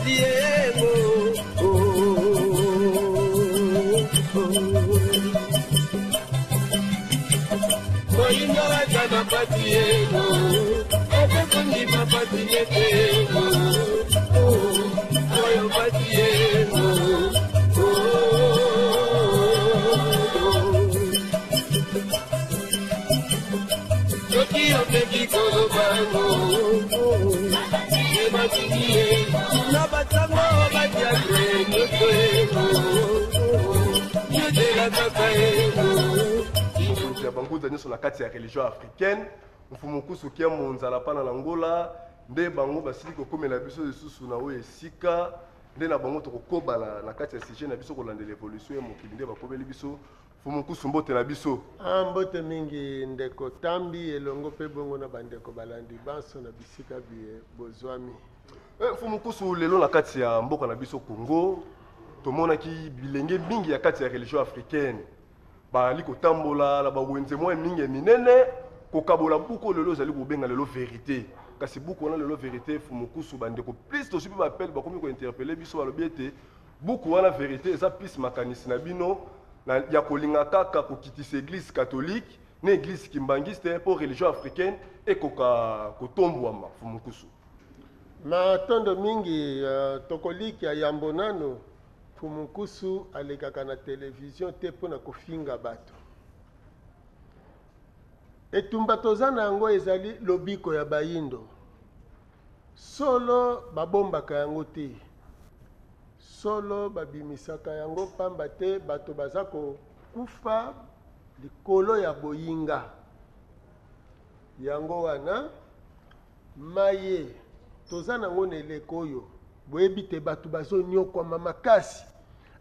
pasi yengo. Moyindo aza na pasi yengo, okokondima pasi nete yengo, oyo pasi yengo. Soki omeki koloba yango ebatiki ye na batango batiatre nyonso yengo yozela kaka yengo. Mokonzi ya bangunza nyonso na kati ya religion africaine, Mfumu Kusu Kiambo Nzala Pana na Ngola, nde bango basili kokomela biso lisusu na oyo esika nde na bango tokokoba na kati ya sujet na biso kolandela evolution ya mokili nde bakomeli biso. Mfumu Nkusu, mbote na biso. Ah, mbote mingi ndeko Tambi elongo pe bongo na bandeko balandi banso na bisika biye bozwami. Mfumu Nkusu, lelo na kati ya mboka na biso Congo tomonaki bilenge mingi ya kati ya religion africaine bazali kotambola na bawenze mwa mingi ya minene kokabola buku oyo lelo ezali kobenga lelo verite. Kasi buku wana lelo verite, Mfumu Nkusu, bandeko plus tozwi mpe baappel bakomi kointerpele biso, balobi ete buku wana verite eza plus makanisi na bino ya kolinga kaka kokitisa église catholique na église kimbangiste mpo religion africaine ekoka kotombwama. Mfumu Nkusu. Matondo mingi. Tokolikia yambo nano Mfumu Nkusu alekaka na television te mpo na kofinga bato. Etumba toza na yango ezali lobiko ya bayindo. Solo babombaka yango te, solo babimisaka yango pamba te bato baza kokufa likolo ya boyinga. Yango wana maye toza nango na eleko oyo, boyebi te bato bazonyokwama makasi.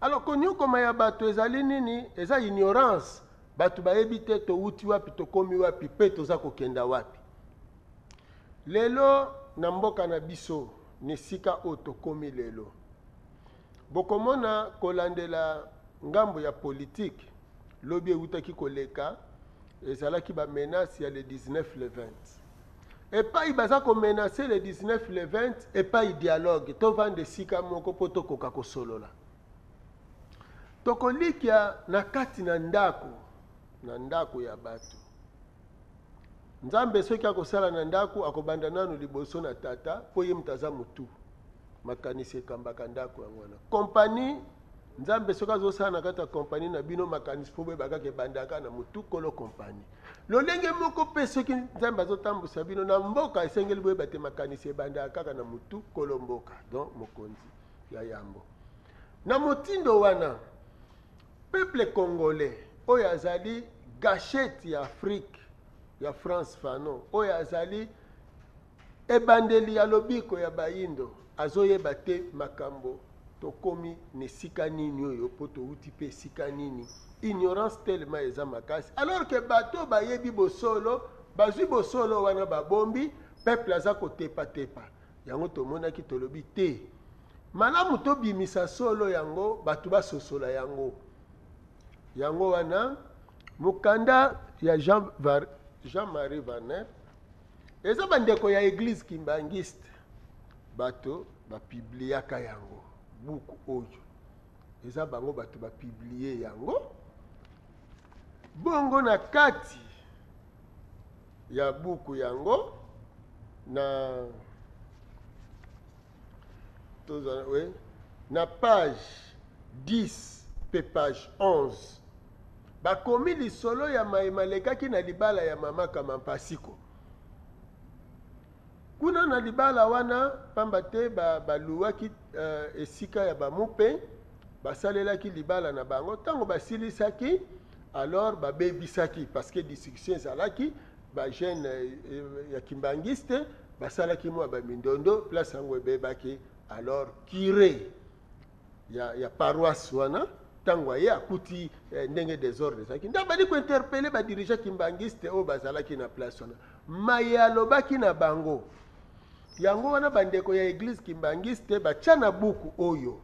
Alors konyokwama ya bato ezali nini? Eza ignorance. Bato bayebi te towuti wapi, tokomi wapi pe toza kokenda wapi. Lelo na mboka na biso, na esika oyo tokomi lelo, bokomona kolandela ngambo ya politique, lobi ewutaki koleka, ezalaki ba menace ya le 19 le 20. Epai baza komenace le 19 le 20, epai dialogue, tovanda esika moko mpo tokoka kosolola. Tokolikia na kati na ndako, na ndako ya bato. Nzambe soki akosala na ndako, akobanda nanu liboso na tata, mpo ye moto aza motu. Makanisi ekambaka ndako yango wana. Kompani, Nzambe soki azosala na kati ya kompani na bino, makanisi mpo boyeba kaka ebandaka na motu kolo kompani. Lolenge moko mpe soki Nzambe azotambusa bino na mboka, esengeli boyeba te makanisi ebandaka kaka na motu kolo mboka, donc mokonzi ya yambo. Na motindo wana, peuple congolais oyo azali gâchette ya Afrique ya Frantz Fanon, oyo azali ebandeli ya lobiko ya bayindo, azoyeba te makambo tokomi na esika nini oyo, po towuti pe esika nini. Ignorance tellement eza makasi, alors que bato bayebi bosolo, bazwi bosolo wana babombi, peuple aza kotepatepa. Yango tomonaki tolobi te malamu tobimisa solo yango, bato basosola yango. Yango wana mokanda ya Jean-Marie Werner eza bandeko ya église kimbangiste bato bapibliaka yango. Buku oyo eza bango bato bapiblie yango. Bongo na kati ya buku yango na tozwa, oui, na page 10 pe page 11 bakomi lisolo ya maye malekaki na libala ya mama Kamampasiko. Kuna na libala wana, pamba te baluwaki esika ya bamupe, basalelaki libala na bango. Ntango basilisaki, alors babebisaki, parce que discussion ezalaki, ba jeune ya kimbangiste basalaki mwa ba mindondo, place yango ebebaki. Alors curé ya paroisse wana, ntango aye akuti ndenge désordre ezalaki, nde abandi kointerpeller ba dirigeant kimbangiste oyo bazalaki na place wana. Maye alobaki na bango yango wana, bandeko ya église kimbangiste batia na buku oyo.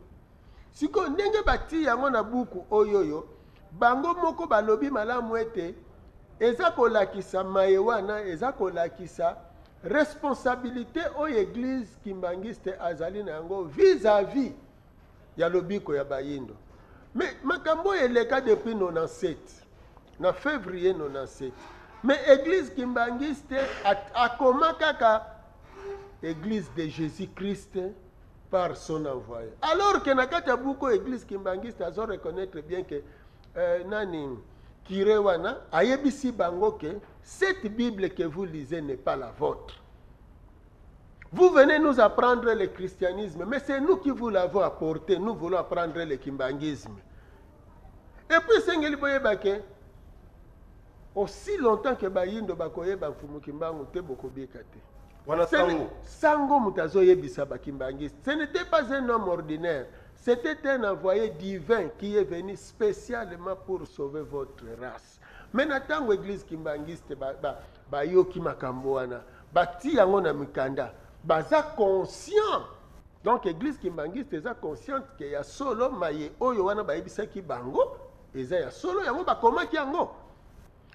Sikoyo ndenge bati yango na buku oyo oyo, bango moko balobi malamu ete eza kolakisa maye wana, eza kolakisa Responsabilité oyo église kimbanguiste azali na yango vis-à-vis ya lobiko ya bayindo. Mais makambo oyo eleka depuis 97, na février 97, mais église kimbanguiste akoma kaka église de Jésus-Christ par son envoyé. Alors que na kati ya buku église kimbanguiste azo reconnaître bien que nani curé wana ayebisi bango que cette Bible que vous lisez n'est pas la vôtre. Vous venez nous apprendre le christianisme, mais c'est nous qui vous l'avons apporté. Nous voulons apprendre le kimbanguisme. Et puis, sengeli boyeba ke, aussi longtemps que bayindo bakoyeba Mfumu Kimbangu te bokobika te. Wana sango. Sango moto azoyebisa bakimbangiste. Ce n'était pas un homme ordinaire. C'était un envoyé divin qui est venu spécialement pour sauver votre race. Mais na tango église kimbangiste bayoki makambo wana, bati yango na mikanda, baza conscient. Donc église kimbangiste eza consciente que ya solo maye oyo wana bayebisaki bango eza ya solo, yango bakomaki yango.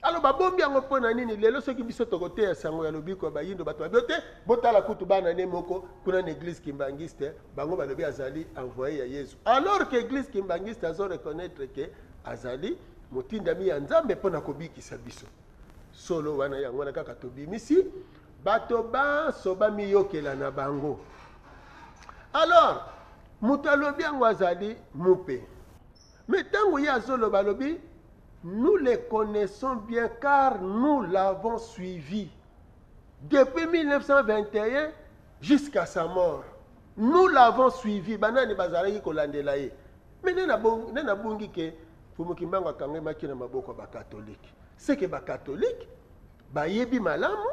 Alors babombi yango mpo na nini? Lelo soki biso tokoteya sango ya lobiko ya bayindo, bato babi te botala kutu bana ne moko kuna na église kimbangiste, bango balobi azali envoyé ya Yesu. Alors que église kimbangiste azo reconnaître que azali motindami ya Nzambe mpo na kobikisa biso. Solo wana yango wana kaka tobimisi bato banso bamiyokela na bango. Alors moto alobi yango azali mupe. Mais ntango ye azoloba alobi nous les connaissons bien car nous l'avons suivi depuis 1921 jusqu'à sa mort. Nous l'avons suivi. Banani bazalaki kolandela ye. Mais ne nabungi ke Mfumu Kimbangu akangemaki na maboko ya bakatolike. C'est que bakatolike bayebi malamu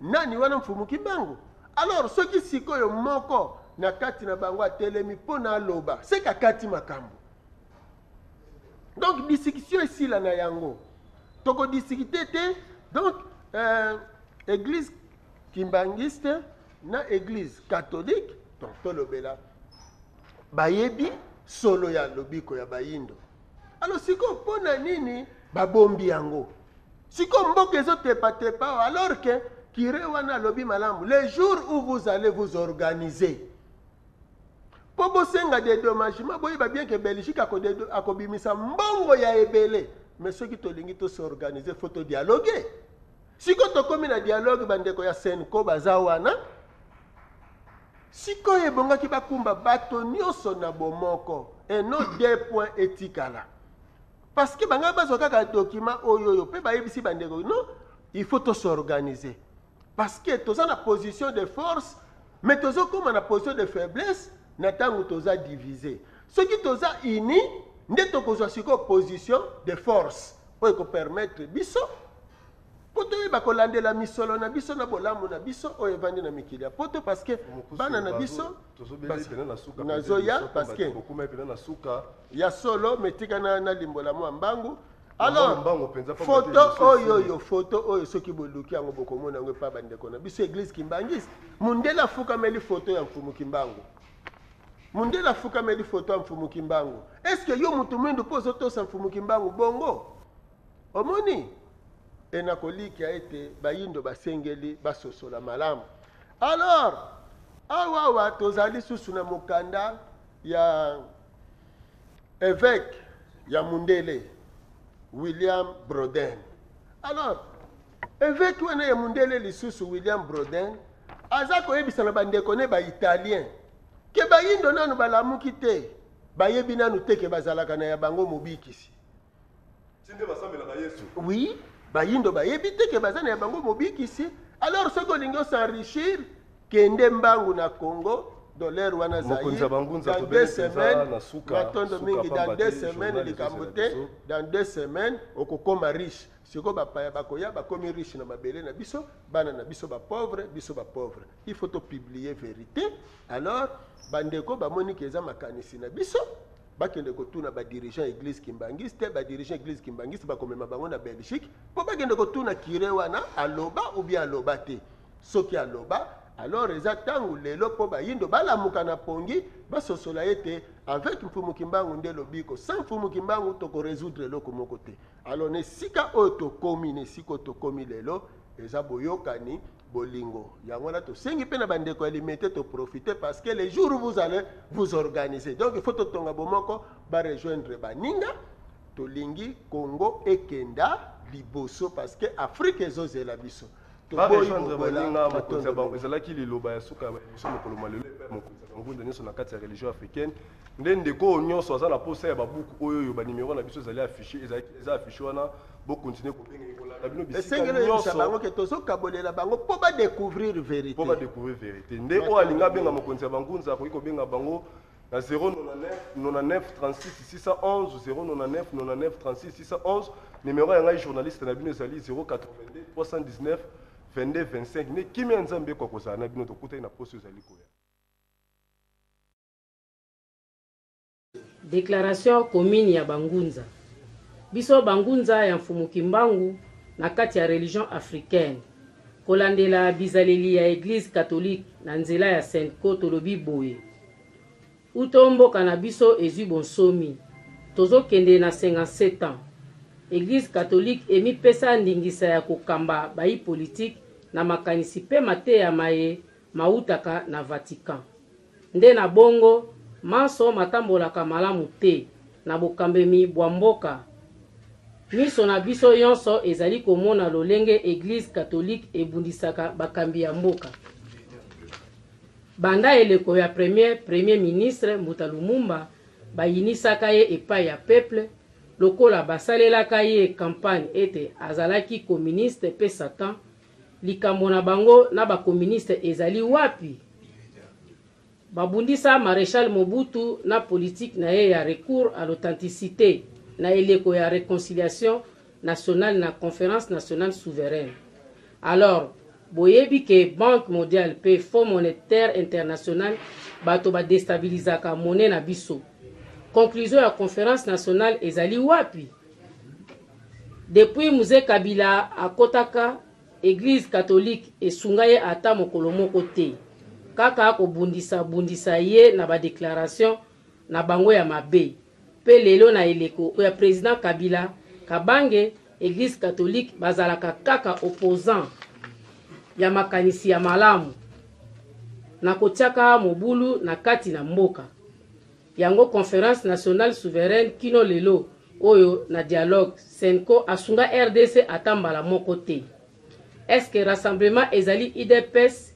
nani wana Mfumu Kimbangu. Alors soki sikoyo moko na kati na bango atelemi mpo na aloba, c'est que akati makambo. Donc discussion esila na yango. Toko discuter te. Donc église kimbangiste na église catholique, donc tolobela bayebi solo ya lobiko ya bayindo. Alors siko pona nini babombi yango? Siko mboka ezotepa-tepa alors que curé wana alobi malamu, le jour où vous allez vous organiser po bosenga dédommagement, boyeba bien que Belgique akobimisa mbongo ya ebele. Mais soki tolingi to s'organiser, faut to dialoguer. Siko tokomi na dialogue, bandeko ya Senko baza wana. Sikoyo ebongaki bakumba bato nyonso na bomoko et non deux points etikala. Parce que banga bazwa kaka document oyo oyo pe bayebisi bandeko non, il faut to s'organiser. Parce que toza na position de force, mais tozokoma na position de faiblesse na tango toza divisé. Soki toza uni, nde tokozwa sikoyo position de force oyo ekopermettre biso po toyeba kolandela misolo na biso na bolamu na biso oyo evandi na mikili ya poto, parce que bana na biso nazoya, parce que ya solo metika na limbola mwa mbangu. Alors photo oyo oyo photo oyo soki boluki yango bokomona yango epa bandeko na biso église kimbangiste. Mundele afukameli photo ya Mfumu Kimbangu. Mundele afukameli photo ya Mfumu Kimbangu. Est-ce que yo mutu mwindu mpo ozotosa Mfumu Kimbangu bongo? Omoni enakolikia ete bayindo basengeli basosola malamu. Alors awa tozali susu na mokanda ya évêque ya Mundele William Broden. Alors évêque wana ya Mundele lisusu William Broden aza koyebisa na bandeko ne ba italien ke bayindo nanu balamuki te, bayebi nanu te ke bazalaka na ya bango mobikisi. Tinde basambelaka Yesu. Oui, bayindo bayebi te ke baza na ya bango mobikisi. Alors soki olingi os'enrichir, kende mbangu na Congo, dollar wana Mokonzi ya bangunza, dans tobeli deux semaines, na suka, matondo suka mingi, pamba dans te, deux semaines, journal likambo ezosela te, biso. dans 2 semaines, okokoma riche. Siko bapaya bakoya, bakomi riche na mabele na biso, bana na biso ba pauvre, biso ba pauvre. Il faut to publier vérité. Alors, bandeko bamoni ke eza makanisi na biso, bakende kotuna ba dirigeant église kimbangiste, ba dirigeant église kimbangiste bakomema bango na Belgique po bakende kotuna curé wana aloba ou bien aloba te. Soki aloba, alors eza tangu lelo po bayindo balamuka na pongi, basosola ete avec Mfumu Kimbangu nde lobiko, sans Mfumu Kimbangu toko résoudre eloko moko te. Alors na esika oyo tokomi, na esika oyo tokomi lelo, eza boyokani Bolingo yango wana tosengi mpe na bandeko ya Limete toprofite, parce que les jours où vous allez vous organiser, donc il faut totonga bomoko, barejoindre baninga. Tolingi Congo ekenda liboso, parce que Afrique ezozela biso. Barejoindre baninga. Mokonzi ya bango ezalaki liloba ya suka ya émission mokolo ma lelo epai mokonzi ya bangunda nyonso na kati ya religion africaine. Nde ndeko oyo nyonso aza na posa ya babuku oyo, oyo banimero na biso ezali affiché, eza affiché wana, bokontinue kobenga, ekolanda bino bisika. Esengeli oyebisa bango ke tozokabolela bango mpo badécouvrir vérité. Mpo badécouvrir vérité. Nde oyo alingi abenga mokonzi ya bangunza akoki kobenga bango na 099 99 36 611, 099 99 36 611. Numéro ya ngai journaliste na bino ezali 082 319 22 25. Nde kimia ya Nzambe ekoka kozala na bino. Tokutani na poso ezali koya. Déclaration commune ya Bangunza. Biso Bangunza ya Mfumu Kimbangu na kati ya religion africaine, kolandela bizaleli ya Église catholique na nzela ya CENCO, tolobi boye: uto mboka na biso ezwi bonsomi, tozokende na 57 ans, Église catholique emipesa ndingisa ya kokamba bayi politike na makanisi mpe mateya maye mautaka na Vatican. Nde na bongo manso matambolaka malamu te na bokambemi bwa mboka. Miso na biso nyonso ezali komona lolenge Église catholique ebundisaka bakambi ya mboka banda eleko ya premier ministre Mbuta Lumumba. Bayinisaka ye epai ya peuple lokola basalelaka ye campagne ete azalaki communiste mpe Satan. Likambo na bango na bakomuniste ezali wapi? Babundisa maréchal Mobutu na politike na ye ya recours à l'authenticité na eleko ya réconciliation nationale na Conférence nationale souveraine. Alors boyebi ke Banque mondiale mpe Fonds monétaire international bato badestabilizaka monnaie na biso. Conclusion ya Conférence nationale ezali wapi? Depuis Mzee Kabila akotaka, Église catholique esunga ye ata mokolo moko te, kaka kobundisa-bundisa ye na badéclaration na bango ya mabe. Mpe lelo na eleko ya président Kabila Kabange, Église catholique bazalaka kaka opposant ya makanisi ya malamu na kotiaka mobulu na kati na mboka. Yango Conférence nationale souveraine kino lelo oyo na dialogue, CENCO asunga RDC ata mbala moko te. Est-ce rassemblement ezali UDPS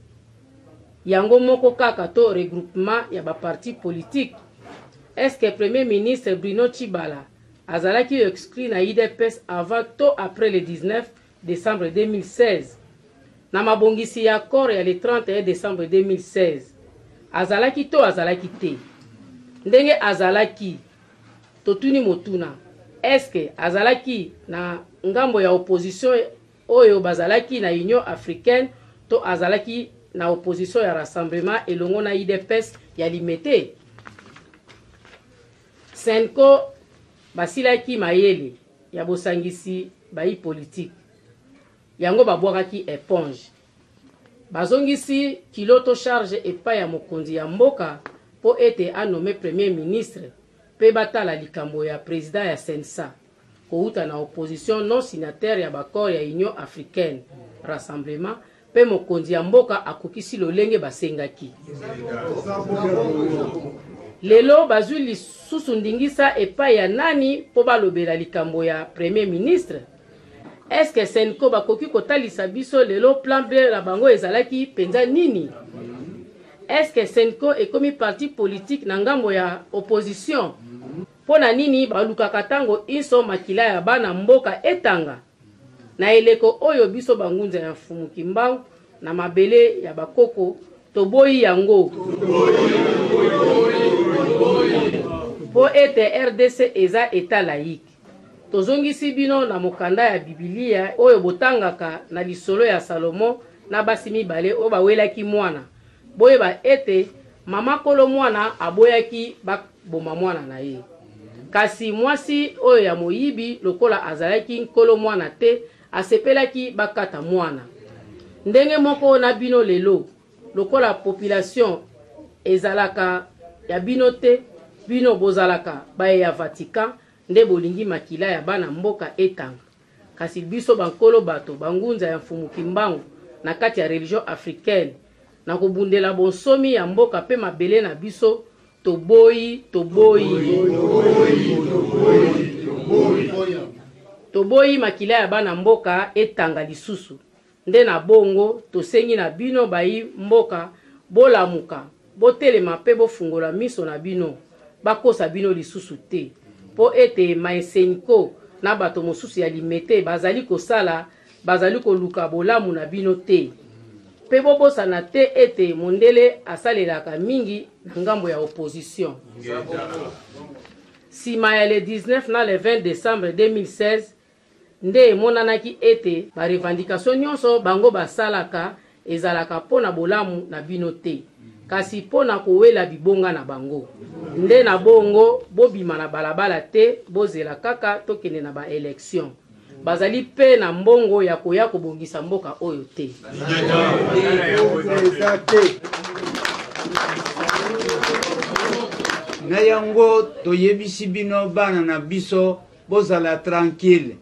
yango moko kaka to regroupement ya baparti politique? Est-ce premier ministre Bruno Tshibala azalaki exclu na UDPS avant to après le 19 décembre 2016? Na mabongisi ya accord ya le 31 décembre 2016, azalaki to azalaki te? Ndenge azalaki, totuni motuna: est-ce azalaki na ngambo ya opposition oyo bazalaki na Union africaine to azalaki na opposition ya rassemblement elongo na UDPS ya Limete? CENCO basilaki mayele ya bosangisi bayi politike, yango babwakaki éponge, bazongisi kilo to charge epai ya mokonzi ya mboka mpo ete anome premier ministre mpe batala likambo ya président ya CNSA kouta na opposition non signataire ya baaccord ya Union africaine rassemblement. Mpe mokonzi ya mboka akokisi lolenge basengaki. Lelo bazwi lisusu ndingisa epai ya nani mpo balobela likambo ya premier ministre? Est-ce CENCO bakoki kotalisa biso lelo plan B na bango ezalaki mpenza nini? Est-ce CENCO ekomi parti politique na ngambo ya opposition? Mpo na nini balukaka ntango inso makila ya bana mboka etanga na eleko oyo? Biso bangunza ya Mfumu Kimbangu na mabele ya bakoko toboyi yango, mpo ete RDC eza état laïque. Tozongisi bino na mokanda ya Bibilia oyo botangaka na lisolo ya Salomo na basi mibale oyo bawelaki mwana. Boyeba ete mama nkolo mwana aboyaki baboma mwana na ye, kasi mwasi oyo ya moyibi, lokola azalaki nkolo mwana te, asepelaki bakata mwana. Ndenge moko na bino lelo, lokola population ezalaka ya bino te, bino bozalaka baye ya Vatican, nde bolingi makila ya bana mboka etanga. Kasi biso bankolo bato bangunza ya Mfumu Kimbangu. na kati ya religion africaine na kobundela bonsomi ya mboka mpe mabele na biso. Toboyi, toboyi, toboyi makila ya bana mboka etanga lisusu. Nde na bongo tosengi na bino bayi mboka, bolamuka, botelema mpe bofungola miso na bino, bakosa bino lisusu te, mpo ete maeseniko na bato mosusu ya Limete bazali kosala, bazali koluka bolamu na bino te. Mpe bobosana te ete mondele asalelaka mingi na ngambo ya opposition. Nsima ya le 19 na le 20 décembre 2016, nde emonanaki ete barevendication nyonso bango basalaka ezalaka mpo na bolamu na bino te, kasi mpo na kowela bibonga na bango. Nde na bongo bobima na balabala te, bozela kaka tokende na baelection. Bazali mpe na mbongo ya koya kobongisa mboka oyo te. Na yango toyebisi bino bana na biso, bozala tranquille,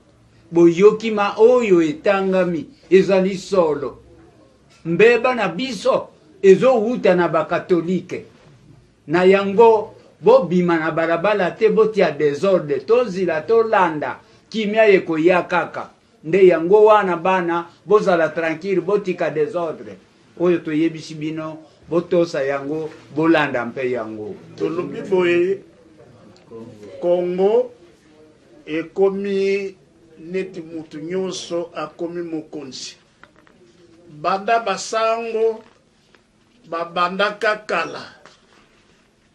boyoki ma oyo etangami ezali solo. Mbeba na biso ezowuta na bakatolike. Na yango bobima na balabala te, botia desordre, tozila tolanda kimia ekoya kaka. Nde yango wana bana bozala tranquille, botika desordre oyo toyebisi bino, botosa yango, bolanda mpe yango. Tolobi boye, Kongo ekomi neti mutu nyonso akomi mokonzi. Banda basango babandaka kala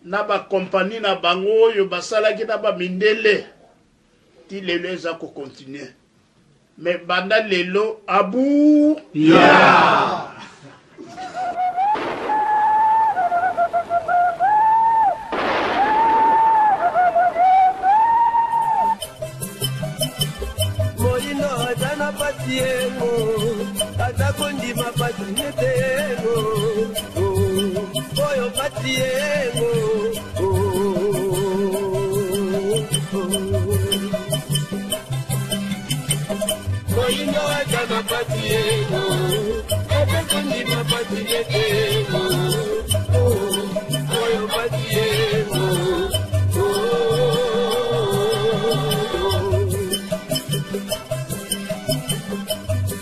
na bakompani na bango oyo basalaki na bamindele, ti lelo eza kokontinue. Me banda lelo abu ya Moyindo aza na pasi yengo, aza kondima pasi nete yengo, oyo pasi yengo. Moyindo aza na pasi yengo, aza kondima pasi nete yengo, oyo pasi yengo.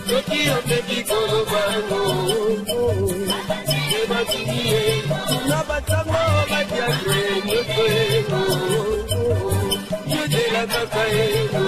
Soki omeki kolobango ebatiki ye na basango badiatre nyonso yengo, yozela kaka yengo.